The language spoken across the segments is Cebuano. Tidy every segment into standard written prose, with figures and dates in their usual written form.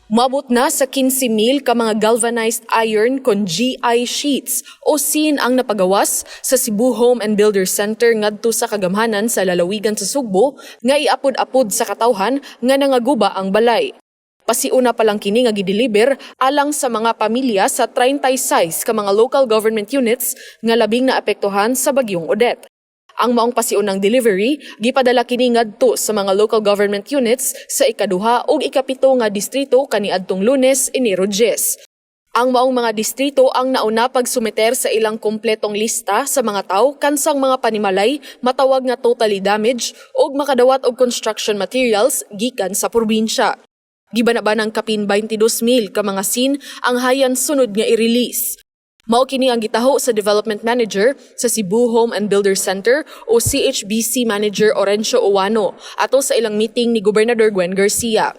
Moabot na sa 15,000 ka mga galvanized iron kon GI sheets o sin ang napagawas sa Cebu Home and Builder Center ngadto sa kagamhanan sa lalawigan sa Sugbo nga iapod-apod sa katawhan nga nangaguba ang balay. Pasiuna pa lang kini nga gideliver alang sa mga pamilya sa 36 ka mga local government units nga labing naapektuhan sa bagyong Odette. Ang maong pasiunang delivery gipadala kini ngadto sa mga local government units sa ikaduha ug ikapito nga distrito kaniadtong Lunes, Enero 10. Ang maong mga distrito ang nauna pagsumiter sa ilang kompletong lista sa mga tawo kansang mga panimalay matawag nga totally damaged ug makadawat og construction materials gikan sa probinsya. Gibana-banang kapin 22,000 ka mga sin ang hayan sunod nga i-release. Mao kini ang gitaho sa Development Manager sa Cebu Home and Builder Center o CHBC Manager Orencio Uwano ato sa ilang meeting ni Gobernador Gwen Garcia.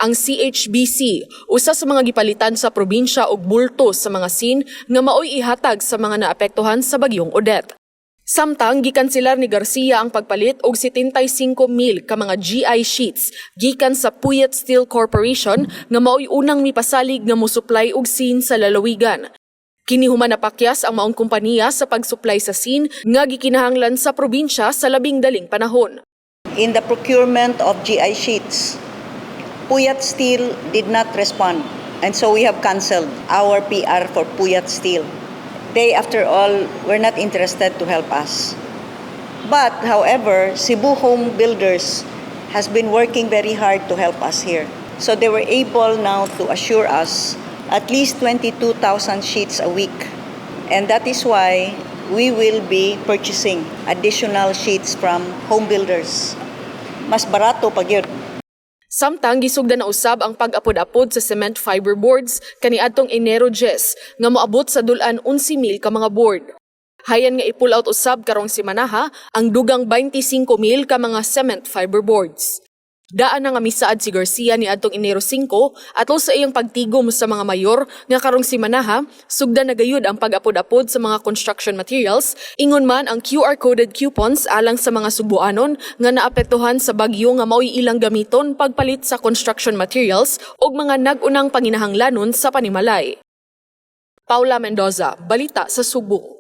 Ang CHBC, usa sa mga gipalitan sa probinsya og bulto sa mga sin nga maoy ihatag sa mga naapektuhan sa bagyong Odette. Samtang gikanselar ni Garcia ang pagpalit og 75,000 ka mga GI sheets gikan sa Puyat Steel Corporation nga maoy unang mipasalig nga mosupply og sin sa lalawigan. Kini human napakyas ang maong kompanya sa pagsupply sa sin nga gikinahanglan sa probinsya sa labing daling panahon. In the procurement of GI sheets, Puyat Steel did not respond. And so we have canceled our PR for Puyat Steel. They, after all, were not interested to help us. But, however, Cebu Home Builders has been working very hard to help us here. So they were able now to assure us at least 22,000 sheets a week. And that is why we will be purchasing additional sheets from home builders. Mas barato pa gyud. Samtang gisugdan na usab ang pag-apod-apod sa cement fiber boards kaniadtong Enero 10 nga moabot sa dul-an 11,000 ka mga board. Hayan nga i-pull out usab karong simanaha ang dugang 25,000 ka mga cement fiber boards. Daan na nga misaad si Garcia ni adtong Enero 5 atol sa iyang pagtigom sa mga mayor nga karong simanaha sugdan na gayud ang pag-apod-apod sa mga construction materials, ingon man ang QR coded coupons alang sa mga Sugbuanon nga naapektuhan sa bagyo nga mao'y ilang gamiton pagpalit sa construction materials ug mga nag-unang panginahanglanon sa panimalay. Paula Mendoza, Balita sa Sugbo.